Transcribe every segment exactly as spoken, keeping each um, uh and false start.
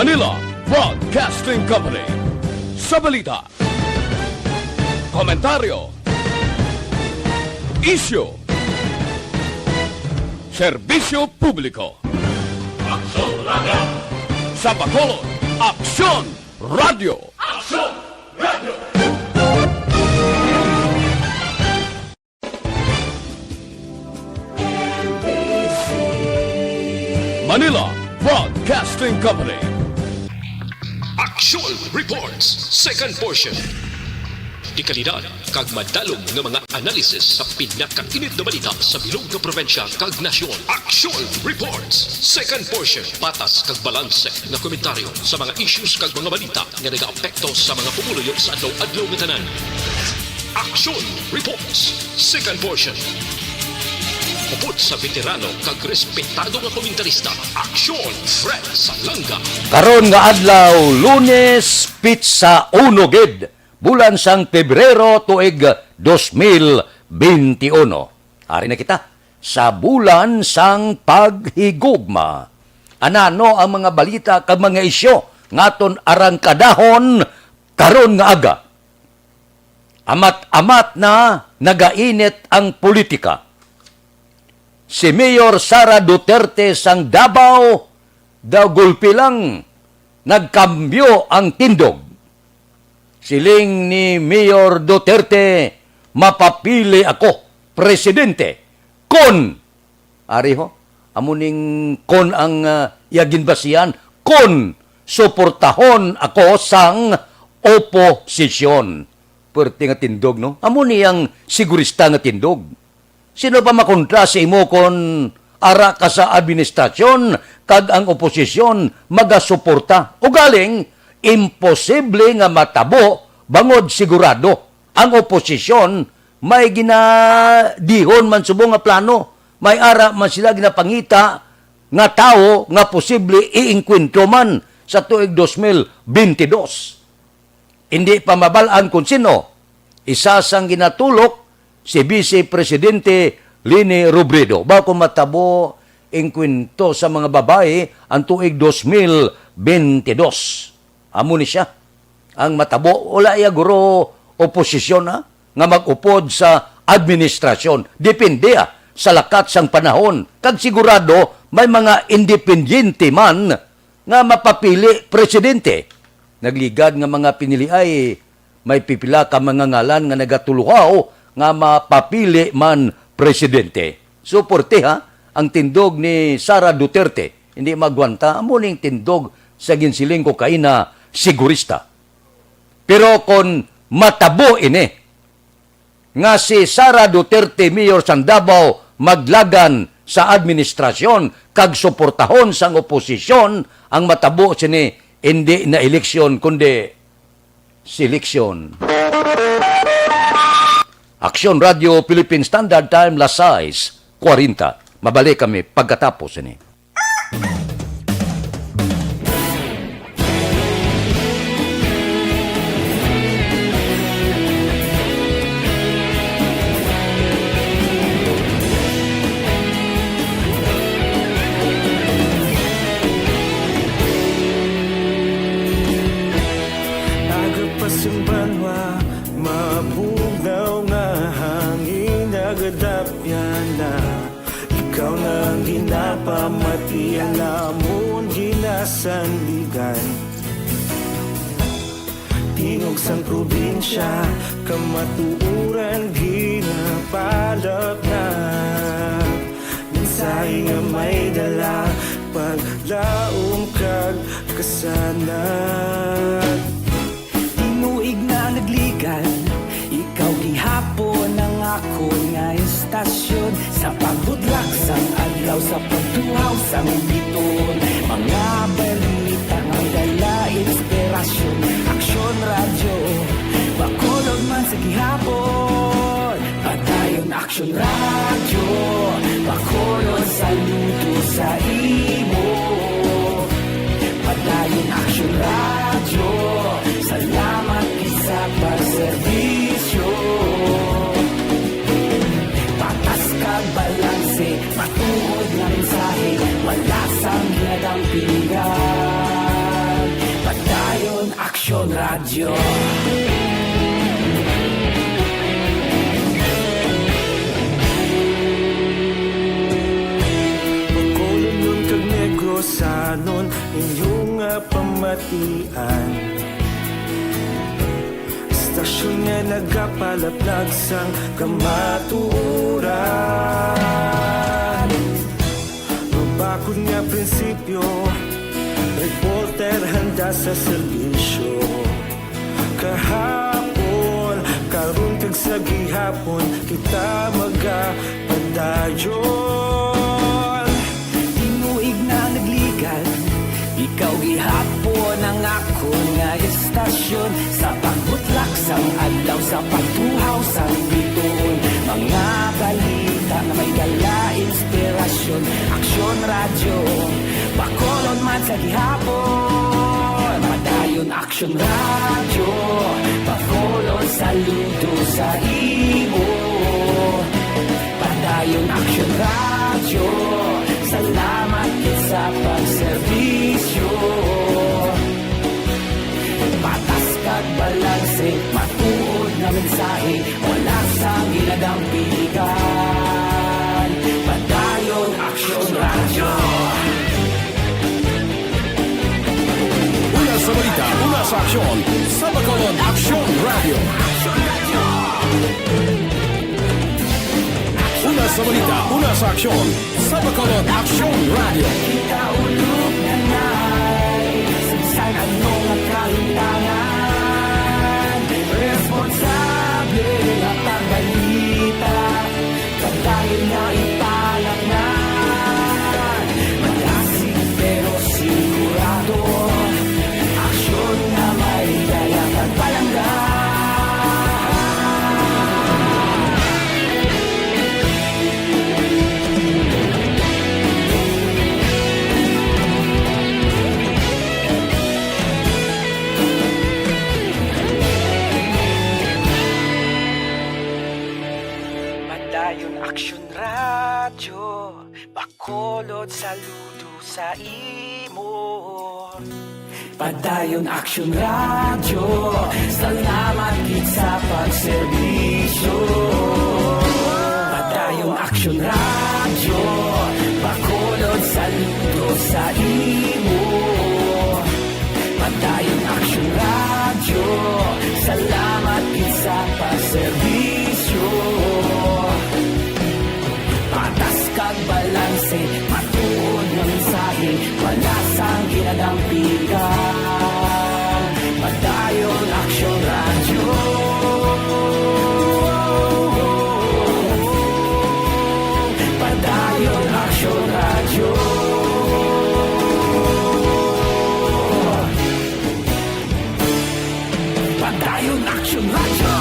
Manila Broadcasting Company. Sa balita, komentaryo, isyu, serbisyo publiko. Aksyon Radio! Sa Bacolod, Aksyon Radio! Aksyon Radio! Manila Broadcasting Company. Action Reports, second portion. Dekalidad kag madalom nga mga analysis sa pinakainit nga balita sa bilog nga probinsya kag nasyon. Action Reports, second portion. Patas kag balanse nga komentaryo sa mga issues kag mga balita nga nagaapekto sa mga pumuluyo sa adlaw-adlaw nga tanan. Action Reports, second portion. Upod sa veterano kag respetado nga komentarista, Action Fred Salanga. Karon nga adlaw, Lunes, petsa uno gid, bulan sang Pebrero, tuig dos mil benti uno. Ari na kita sa bulan sang paghigugma. Anano ang mga balita kag mga isyu nga aton arangkadahon karon nga aga? Amat-amat na nagainit ang politika. Si Mayor Sara Duterte sang Davao, daw gulpi lang nagkambyo ang tindog. Siling ni Mayor Duterte, "Mapapili ako presidente kon," ari ho, amo ning kon ang, ah, iya ginbasihan, "kon suportahon ako sang oposisyon." Perte nga tindog, no? Amo ni ang sigurista nga tindog. Sino pa makontra sa imo kon ara ka sa administrasyon kag ang oposisyon magasuporta? Ugaling, imposible nga matabo bangod sigurado ang oposisyon may ginadihon man subong nga plano, may ara man sila ginapangita nga tawo nga posible iengkwentro man sa tuig dos mil benti dos. Indi pa mabal-an kon sino. Isa sang ginatulok si Vice Presidente Leni Robredo. Ba kung matabo ang kwento sa mga babayi ang tuig dos mil benti dos. Amo ni siya ang matabo. Wala iya guro oposisyon, ha, nga mag-upod sa administrasyon. Depende, ha, sa lakat sang panahon. Kag sigurado may mga independiente man nga mapapili presidente. Nagligad nga mga piniliay, may pipila ka mga ngalan nga nagatuluhaw nga mapapili man presidente. Suporte, ha, ang tindog ni Sara Duterte. Hindi magwanta. Amo ning tindog sa ginsiling ko kaina, sigurista. Pero kon matabo ini, nga si Sara Duterte, Mayor sang Davao, maglagan sa administrasyon kag suportahon sang oposisyon, ang matabo sini indi na eleksyon, kundi seleksyon. Aksyon Radio Philippine Standard Time, las sais kuwarenta. Mabalik kami pagkatapos sini. Aga pa sa banwa, mabugnaw nga hangin, nagadapyan na. Ikaw na ang ginapamati, ang amon ginasandigan. Tingog sang probinsya, kamatuoran ginapalapnap. Mensahe nga may dala, paglaom kag kasanag. Tinuig na nagligad, ikaw gihapon ang akon nga estasyon. Sa pagbudlak sang adlaw, sa pagtuhaw sang biton, mga balita nga dala inspirasyon. Aksyon Radyo, Bacolod man sa gihapon. Padayon Aksyon Radyo, Bacolod, saludo sa imo. Padayon Aksyon Radyo, salamat gid sa pagserbisyo. Patas kag balanse, matuod nga mensahe, wala sang ginadampingan. Radyo. Bacolodnon kag Negrosanon, inyo nga pamatian. Istasyon nga nagapalaplag sang kamatuoran. Mabakod nga prinsipyo, reporter handa sa serbisyo. Kahapon, karon kag sa gihapon, kita magapadayon. Tinuig na nagligad, ikaw gihapon ang akon nga istasyon. Sa pagbutlak sang adlaw, sa pagtuhaw sang bituon, mga balita nga may dala inspirasyon. Aksyon Radyo, Bacolod man sa gihapon. Padayon Aksyon Radyo, Bacolod saludo sa imo. Padayon Aksyon Radyo, salamat gid sa pagserbisyo. Patas kag balanse, matuod nga mensahe, wala sang ginadampigan. Padayon Aksyon Radyo. Una sa balita, una sa aksyon, sa Bacolod Aksyon Radyo. Una sa balita, una sa aksyon, sa Bacolod Aksyon Radyo. Kita ulog na nay, sa bisan ano nga kalimtangan, responsable nga pagbalita, padayon nga ipalatnan. Malasig pero sigurado, aksyon nga may dala kag palangga. Padayon Aksyon Radyo, Bacolod saludo sa imo. Padayon Aksyon Radyo, salamat gid sa pagserbisyo. Padayon Aksyon Radyo, Bacolod saludo sa imo. Padayon Aksyon Radyo, salamat gid sa pagserbisyo. Patas kag balanse, matuod nga mensahe, wala sang ginadampigan. Padayon Aksyon Radyo. Padayon Aksyon Radyo. Padayon Aksyon Radyo.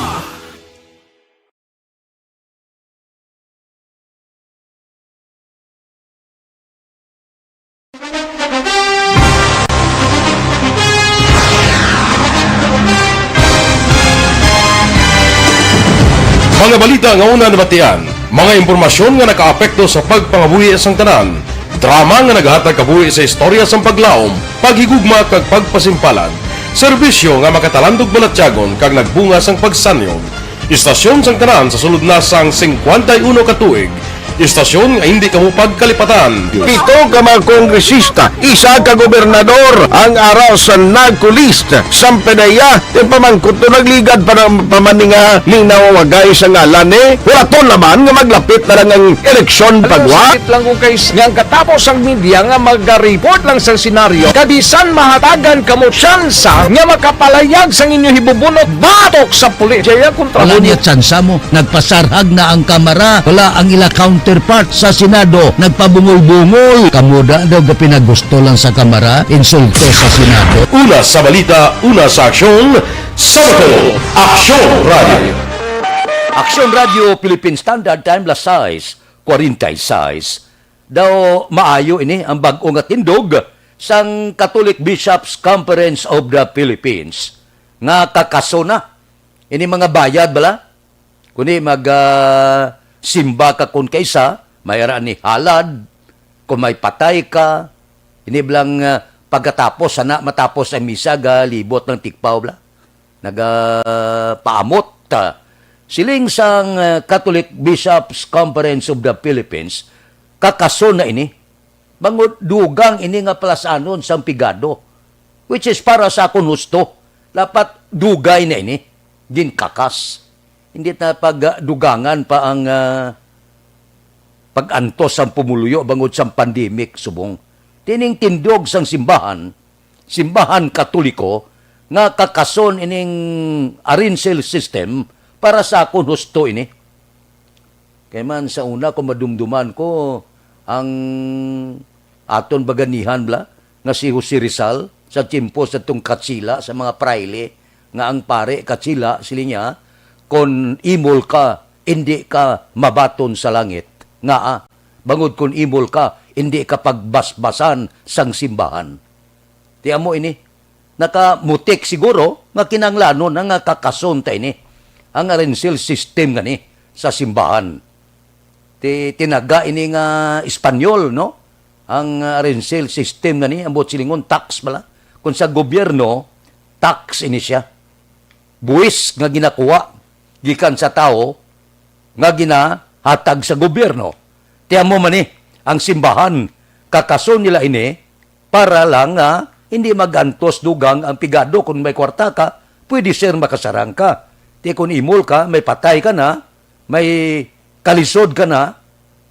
Mga balita nga una nabatian, mga impormasyon nga nakaapekto sa pagpangabuhi sang tanan, drama nga nagahatag kabuhi sa istorya sang paglaom, paghigugma kag pagpasimpalan, serbisyo nga makatalandog balatyagon kag nagbunga sang pagsanyog. Istasyon sang tanan sa sulod na sang singkwenta y uno ka tuig. Istasyon nga hindi kamo pagkalipatan. Pito ka mga kongresista, isa ka gobernador ang ara sa narco list. Sang PDEA, ti pamangkot to nagligad pa na pa man ni nga linaw wagay sa ngalan ni. Hulaton naman nga maglapit na lang ang eleksyon pagwa. Sakit lang kung kay s-, nga ang katapos ang media nga mag-report lang sa senaryo, kabisan mahatagan kamo tsansa nga makapalayag sang inyo hibubunot batok sa pulis. Jaya kontra Wala mo. Niya tsansa mo. Nagpasarhag na ang Kamara. Wala ang ila counterpart sa Senado. Nagpabungol-bungol. Kamo da daw gapinagusto lang sa Kamara. Insulto sa Senado. Una sa balita, una sa aksyon, sa Bacolod Aksyon Radio. Aksyon Radio Philippine Standard Time, las sais kwarenta y sais. Daw maayo ini ang bag-o nga tindog sang Catholic Bishops' Conference of the Philippines nga kakaso na ini mga bayad bala. Kundi mag, ah, simba ka kon kaisa, may ara ni halad, kung may patay ka, ini blang, ah, pagkatapos, sana matapos ang misa, galibot ng tikpaw bala. nagapaamot, ah, siling sang, ah, Catholic Bishops' Conference of the Philippines, kakason na ini. Bangod dugang ini nga palasanon sang pigado, which is para sa akon husto. Dapat dugay na ini, ginkakas. Hindi na pagdugangan pa ang, ah, pag-antos sang pumuluyo bangod sang pandemic subong. Tining tindog sang simbahan, simbahan Katoliko, nga kakason ining Arancel system, para sa akon husto ini. Kay man sa una ko madumduman ko ang aton baganihan bala nga si Jose Rizal sa tiyempo sa tong Katsila sa mga praile nga ang pare Katsila sili niya, "Kon imol ka, indi ka mabaton sa langit." Ngaa? Bangod kon imol ka, indi ka pagbasbasan sang simbahan. Ti amo ini, nakamutik siguro nga kinahanglanon na nga kakason ta ini, ang arancel system gani sa simbahan. Ti, tinaga ini nga Espanyol, no? Ang, ah, arancel system gani, ang buot silingon, tax bala. Kung sa gobyerno, tax ini siya. Buwis nga ginakuha gikan sa tawo nga ginahatag sa gobyerno. Ti amo man ni, ang simbahan, kakason nila ini para lang nga hindi magantos dugang ang pigado. Kung may kwarta ka, pwede, sir, makasarang ka. Ti kung imol ka, may patay ka na, may kalisod ka na,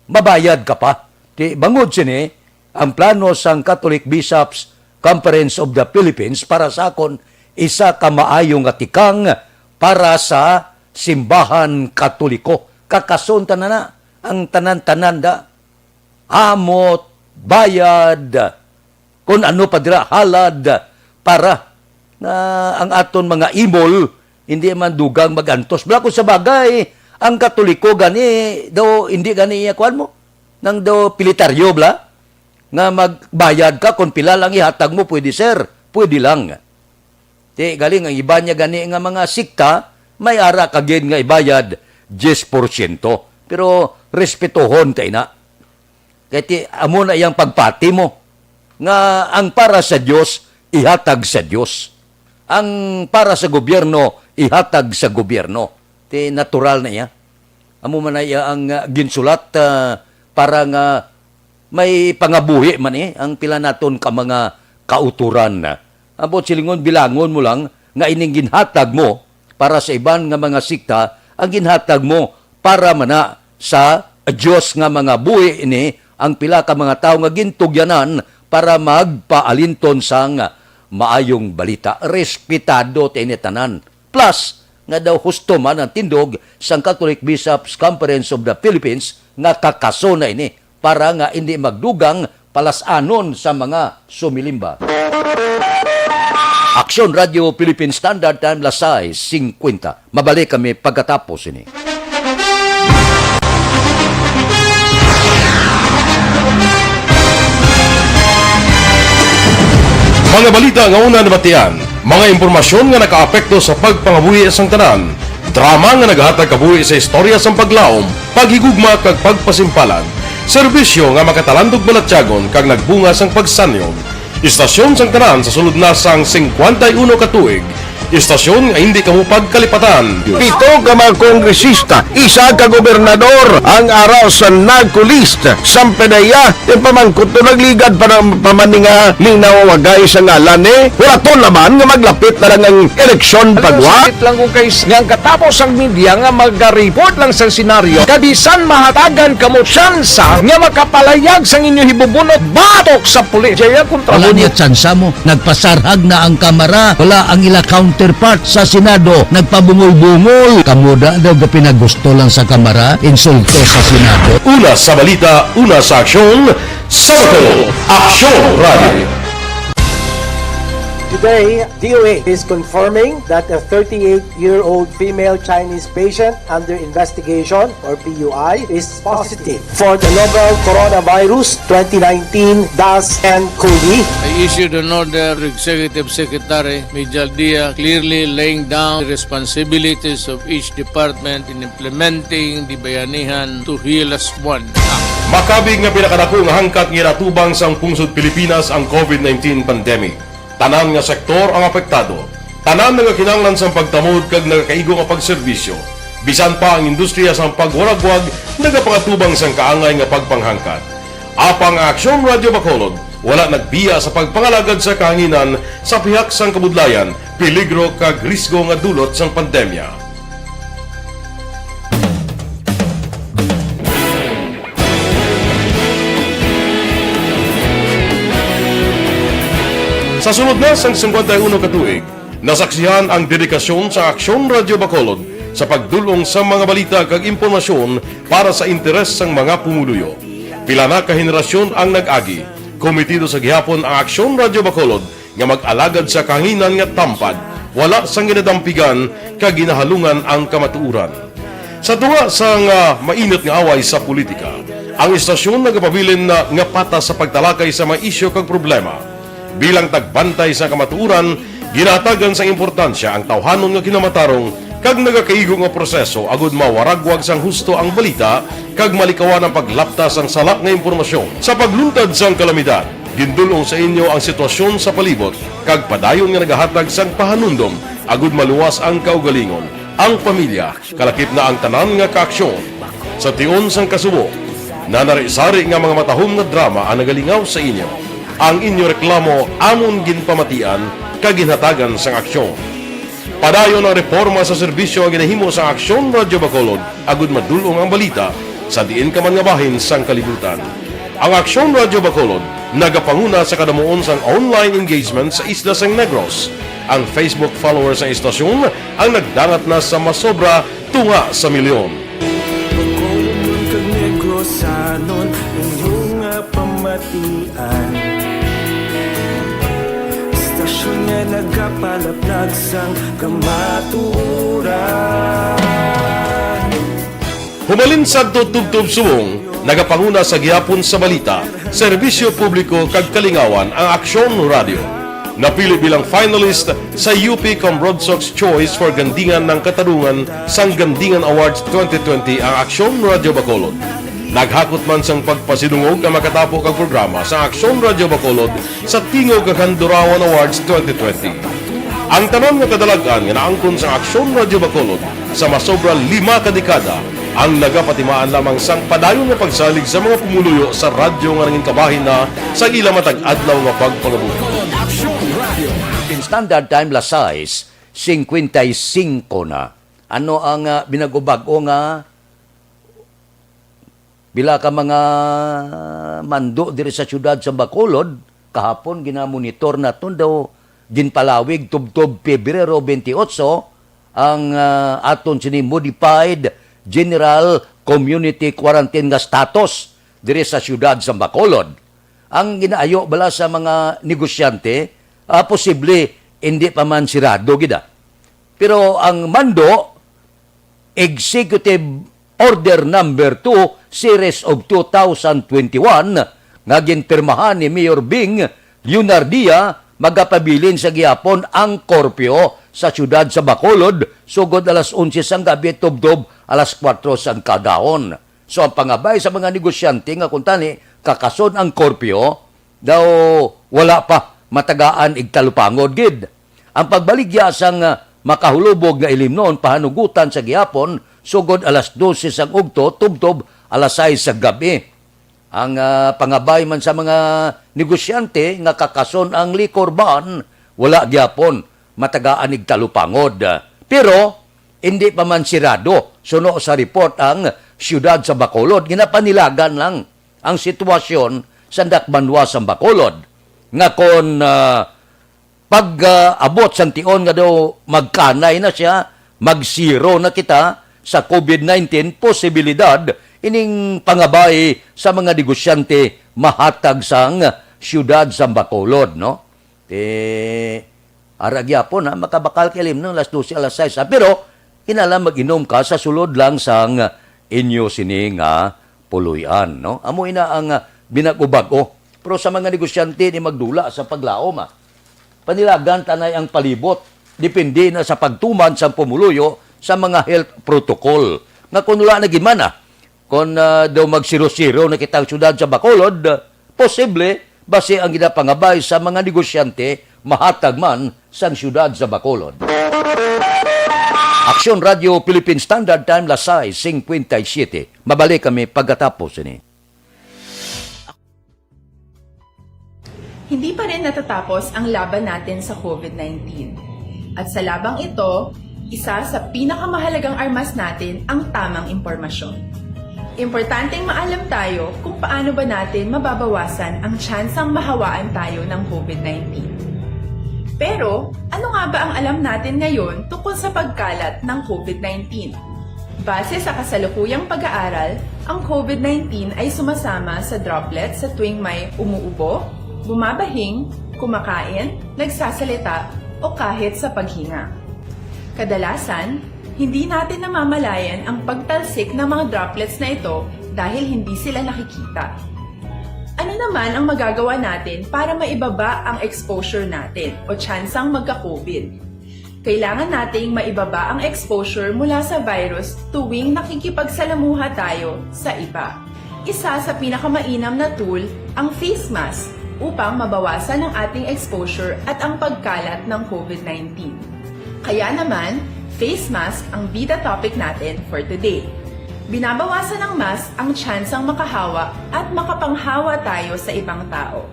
mabayad ka pa. Ti bangod sini, ang plano sang Catholic Bishops' Conference of the Philippines para sa akon isa ka maayo nga tikang para sa simbahan Katoliko. Kakason ta na na ang tanan-tanan da. Amot, bayad, kun ano pa dira, halad, para nga ang aton mga imol hindi man dugang magantos. Bala, kung sa bagay, ang Katoliko gani daw, hindi gani iya kuan mo, nang daw pilitaryo, bala, nga magbayad ka kung pila lang ihatag mo, pwede, sir, pwede lang. Ti, galing ang iba niya gani nga mga sikta, may ara ka gid nga ibayad diyes porsyento. Pero respetuhon ta ina. Kay ti, amo na iyang pagpati mo, nga ang para sa Dios, ihatag sa Dios. Ang para sa gobyerno, ihatag sa gobyerno. Ti, natural na iya. Amo man na iya ang, ah, ginsulat, ah, para nga may pangabuhi man, eh, ang pila naton ka mga kauturan. Ang buot silingon, bilangon mo lang nga ining ginhatag mo para sa iban nga mga sikta, ang ginhatag mo para man na sa Dios nga mga buhi ini, ang pila ka mga tawo nga gintugyanan para magpaalinton sang maayong balita. Respetado ta ini tanan. Plus, nga daw husto man ang tindog sang Catholic Bishops' Conference of the Philippines nga kakaso na ini para nga indi magdugang palasanon sa mga sumilimba. Aksyon Radio Philippine Standard Time, las sais singkwenta. Mabalik kami pagkatapos ini. Mga balita nga una nabatian, mga impormasyon nga nakaapekto sa pagpangabuhi sang tanan, drama nga naghatag kabuhi sa istorya sang paglaom, paghigugma kag pagpasimpalan, serbisyo nga makatalandog balatyagon kag nagbunga sang pagsanyon. Istasyon sang tanan sa sulod na sang singkwenta y uno ka tuig. Istasyon nga hindi kamo pagkalipatan. Pito ka mga kongresista, isa ka gobernador ang ara sa NAGCO list. Sampanaya, ti pamangkot to nagligad pa ng pamaninga ning nawawagay sa ngalan ni. Hulaton naman nga maglapit na lang ang eleksyon pagwa. Sakit lang kung kay nga ang katapos ang media nga magariport lang sa senaryo. Kabisan mahatagan kamo tsansa nga makapalayag sang inyo hibubunot batok sa pulis. Jaya kontra. Wala mo niya tsansa mo. Nagpasarhag na ang Kamara. Wala ang ila counterpart sa Senado. Nagpabungol-bungol. Kamo da daw gapinagusto lang sa Kamara. Insulto sa Senado. Una sa balita, una sa aksyon, sa Aksyon Radio. Today, D O A is confirming that a thirty-eight-year-old female Chinese patient under investigation, or P U I, is positive for the novel coronavirus twenty nineteen dash nine COVID. I issued an order to Executive Secretary Mijal Dia, clearly laying down the responsibilities of each department in implementing the Bayanihan to Heal As One Act. Makabig nga pinakadako nga hangkat nga ginatubang sang pungsod Pilipinas ang COVID nineteen pandemic. Tanan nga sektor ang apektado. Tanan nagakinahanglan sang pagtamod kag nagakaigo nga pagserbisyo. Bisan pa ang industriya sang pagwaragwag nagapangatubang sang kaangay nga pagpanghangkat. Apang ang Aksyon Radio Bacolod wala nagbiya sa pagpangalagad sa kahanginan sa pihak sang kabudlayan, peligro kag risgo nga dulot sang pandemya. Sa sulod na sang singkwenta y uno ka tuig, nasaksihan ang dedikasyon sa Aksyon Radio Bacolod sa pagdul-ong sa mga balita kag impormasyon para sa interes sang mga pumuluyo. Pila na ka henerasyon ang nag-agi. Komitido sa gihapon ang Aksyon Radio Bacolod nga mag-alagad sa kahanginan nga tampad, wala sang ginadampigan kag ginahalungan ang kamatuoran. Sa tunga sang, ah, mainit nga away sa politika, ang istasyon nagapabilin na nga patas sa pagtalakay sa mga isyu kag problema. Bilang tagbantay sa kamatuoran, ginahatagan sang importansya ang tawhanon nga kinamatarong kag nagakaigo nga proseso agud mawaragwag sang husto ang balita kag malikawan ang paglapta sang sala nga impormasyon. Sa pagluntad sang kalamidad, gindul-ong sa inyo ang sitwasyon sa palibot kag padayon nga nagahatag sang pahanumdom agud maluwas ang kaugalingon, ang pamilya, kalakip na ang tanan nga kaaksyon. Sa tion sang kasubo, nanari-sari nga mga matahom nga drama ang nagalingaw sa inyo. Ang inyo reklamo amon ginpamatian kag ginhatagan sang aksyon. Padayon ang reporma sa serbisyo nga ginahimo sang Aksyon Radio Bacolod agud madul-ong ang balita sa diin ka man nga bahin sang kalibutan. Ang Aksyon Radio Bacolod nagapanguna sa kadamuon sang online engagement sa isla sang Negros. Ang Facebook followers sang istasyon ang nagdangat na sa masobra tunga sa milyon. Bacolod man kag Negrosanon, inyo nga pamatian. Istasyon nga nagapalaplag sang kamatuoran. Humalin sadto tubtob subong, nagapanguna sa gihapon sa balita, serbisyo publiko kag kalingawan ang Aksyon Radio. Napili bilang finalist sa U P Cambronsox Choice for Gandingan ng Katarungan sang Gandingan Awards twenty twenty ang Aksyon Radio Bacolod. Naghakot man sang pagpasidungog ang makatapo kag programa sa Aksyon Radio Bacolod sa Tingog kag Handurawan Awards twenty twenty. Ang tanan nga kadalag-an nga naangkon sang Aksyon Radio Bacolod sa masobra lima ka dekada ang nagapatimaan lamang sang padayon nga pagsalig sa mga pumuluyo sa radyo nga nangin kabahin na sa ila matag adlaw nga pagpangabuhi. Standard Time, las sais cincuenta y cinco na. Ano ang, ah, binag-o-bag-o nga pila ka mga mando diri sa siyudad sa Bacolod? Kahapon, ginamonitor naton daw ginpalawig tubtob Pebrero twenty-eight ang, ah, aton sini modified general community quarantine nga status diri sa siyudad sa Bacolod. Ang ginaayo bala sa mga negosyante, ah, posible hindi pa man sirado gid, ah. Pero ang mando, Executive Order Number Two, Series of two thousand twenty-one, nga ginpirmahan ni Mayor Bing Leonardia, magapabilin sa gihapon ang korpyo sa siyudad sa Bacolod, sugod alas onse sang gabi tubtob alas kuwatro sang kaagahon. So, ang pangabay sa mga negosyante nga kuntani kakason ang korpyo, daw wala pa, matagaan igtalupangod gid. Ang pagbaligya sang, ah, makahulubog nga ilimnon pahanugutan sa gihapon sugod alas dose sang ugto tubtob alas sais sa gab-i. Ang, ah, pangabay man sa mga negosyante nga kakason ang liquor ban, wala gihapon, matagaan igtalupangod. Pero hindi pa man sirado, suno sa report, ang siyudad sa Bacolod. Ginapanilagan lang ang sitwasyon sa dakbanwa sa Bacolod, nga kon, ah, pag, ah, abot sang tion nga daw magkanay na siya, mag-zero na kita sa COVID nineteen, posibilidad ining pangabay sa mga negosyante mahatag sang siyudad sa Bacolod, no? Eh, ara gyapon, ha, makabakal ka ilimnon alas dose, alas sais, ha? Pero, kinahanglan mag-inom ka sa sulod lang sang inyo sini nga puloy-an, no? Amo ina ang, ah, binag-o-bag-o. Pero sa mga negosyante, di magdula sa paglaom, ah. Panilagan ta anay ang palibot. Depende na sa pagtuman sang pumuluyo sa mga health protocol. Nga kung wala na gid man, ah, kung, ah, daw magsiro-siro na kita ang siyudad sa Bacolod, ah, posible, basi ang ginapangabay sa mga negosyante, mahatag man sang siyudad sa Bacolod. Aksyon Radio Philippine Standard Time, las sais cincuenta y siete. Mabalik kami pagkatapos ini. Hindi pa rin natatapos ang laban natin sa covid nineteen. At sa labang ito, isa sa pinakamahalagang armas natin ang tamang impormasyon. Importanteng maalam tayo kung paano ba natin mababawasan ang tsansang mahawaan tayo ng covid nineteen. Pero, ano nga ba ang alam natin ngayon tungkol sa pagkalat ng covid nineteen? Base sa kasalukuyang pag-aaral, ang covid nineteen ay sumasama sa droplets sa tuwing may umuubo, bumabahing, kumakain, nagsasalita, o kahit sa paghinga. Kadalasan, hindi natin namamalayan ang pagtalsik ng mga droplets na ito dahil hindi sila nakikita. Ano naman ang magagawa natin para maibaba ang exposure natin o tsansang magka-covid? Kailangan nating maibaba ang exposure mula sa virus tuwing nakikipagsalamuha tayo sa iba. Isa sa pinakamainam na tool ang face mask upang mabawasan ang ating exposure at ang pagkalat ng covid nineteen. Kaya naman, face mask ang bida topic natin for today. Binabawasan ng mask ang tsansang makahawa at makapanghawa tayo sa ibang tao.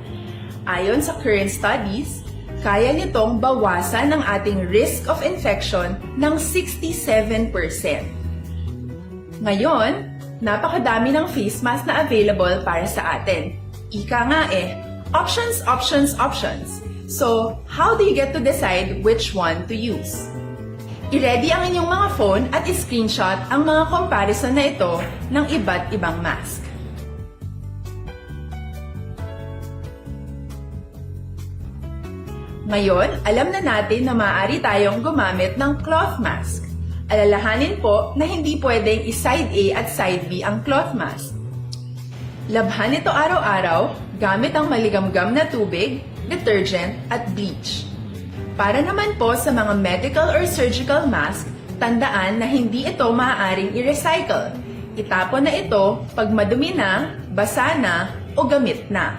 Ayon sa current studies, kaya nitong bawasan ang ating risk of infection ng sixty-seven percent. Ngayon, napakadami ng face mask na available para sa atin. Ika nga eh, options, options, options. So, how do you get to decide which one to use? I-ready ang inyong mga phone at i-screenshot ang mga comparison na ito ng iba't ibang mask. Ngayon, alam na natin na maaari tayong gumamit ng cloth mask. Alalahanin po na hindi pwedeng i-side A at side B ang cloth mask. Labhan ito araw-araw gamit ang maligamgam na tubig, detergent, at bleach. Para naman po sa mga medical or surgical mask, tandaan na hindi ito maaaring i-recycle. Itapon na ito pag madumi na, basa na, o gamit na.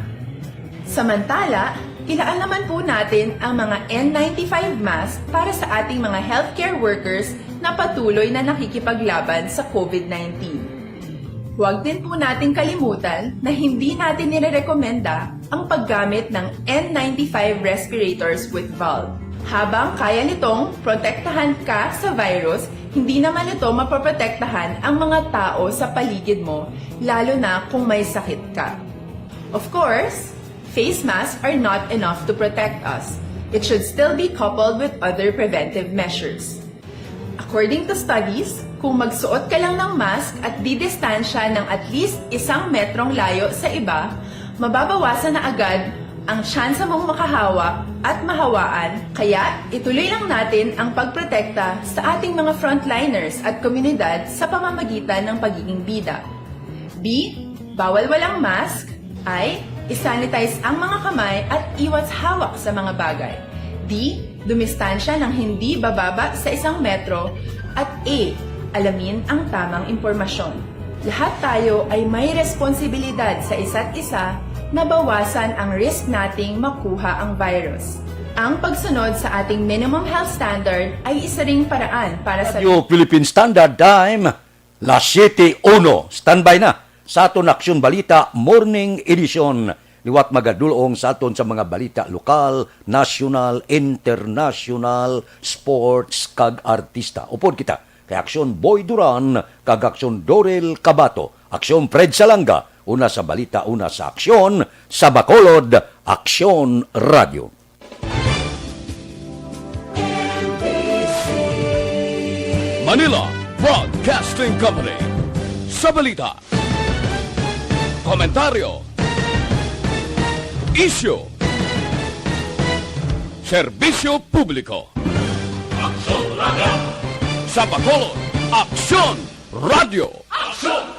Samantala, ilaan naman po natin ang mga N ninety-five mask para sa ating mga healthcare workers na patuloy na nakikipaglaban sa covid nineteen. Huwag din po nating kalimutan na hindi natin nirerekomenda ang paggamit ng N ninety-five respirators with valve. Habang kaya nitong protektahan ka sa virus, hindi naman ito mapoprotektahan ang mga tao sa paligid mo, lalo na kung may sakit ka. Of course, face masks are not enough to protect us. It should still be coupled with other preventive measures. According to studies, kung magsuot ka lang ng mask at didistansya ng at least isang metrong layo sa iba, mababawasan na agad ang tsansa mong makahawa at mahawaan. Kaya, ituloy lang natin ang pagprotekta sa ating mga frontliners at komunidad sa pamamagitan ng pagiging bida. B, bawal walang mask. I, i-sanitize ang mga kamay at iwas hawak sa mga bagay. D, dumistansya ng hindi bababa sa isang metro. At E, alamin ang tamang impormasyon. Lahat tayo ay may responsibilidad sa isa't isa na bawasan ang risk nating makuha ang virus. Ang pagsunod sa ating minimum health standard ay isa ring paraan para sa Radyo Philippine Standard Time, las siete uno. Standby na sa aton Aksyon Balita Morning Edition. Liwat magadulong sa aton sa mga balita lokal, nasyonal, internasyonal, sports, kag artista. Upod kita kay Aksyon Boy Duran kag Aksyon Dorel Cabato, Aksyon Fred Salanga, una sa balita, una sa aksyon, sa Bacolod, Aksyon Radio. Manila Broadcasting Company. Sa balita, komentaryo, isyu, serbisyo publiko. Aksyon Radio. Sa Bacolod, Aksyon Radio. Aksyon!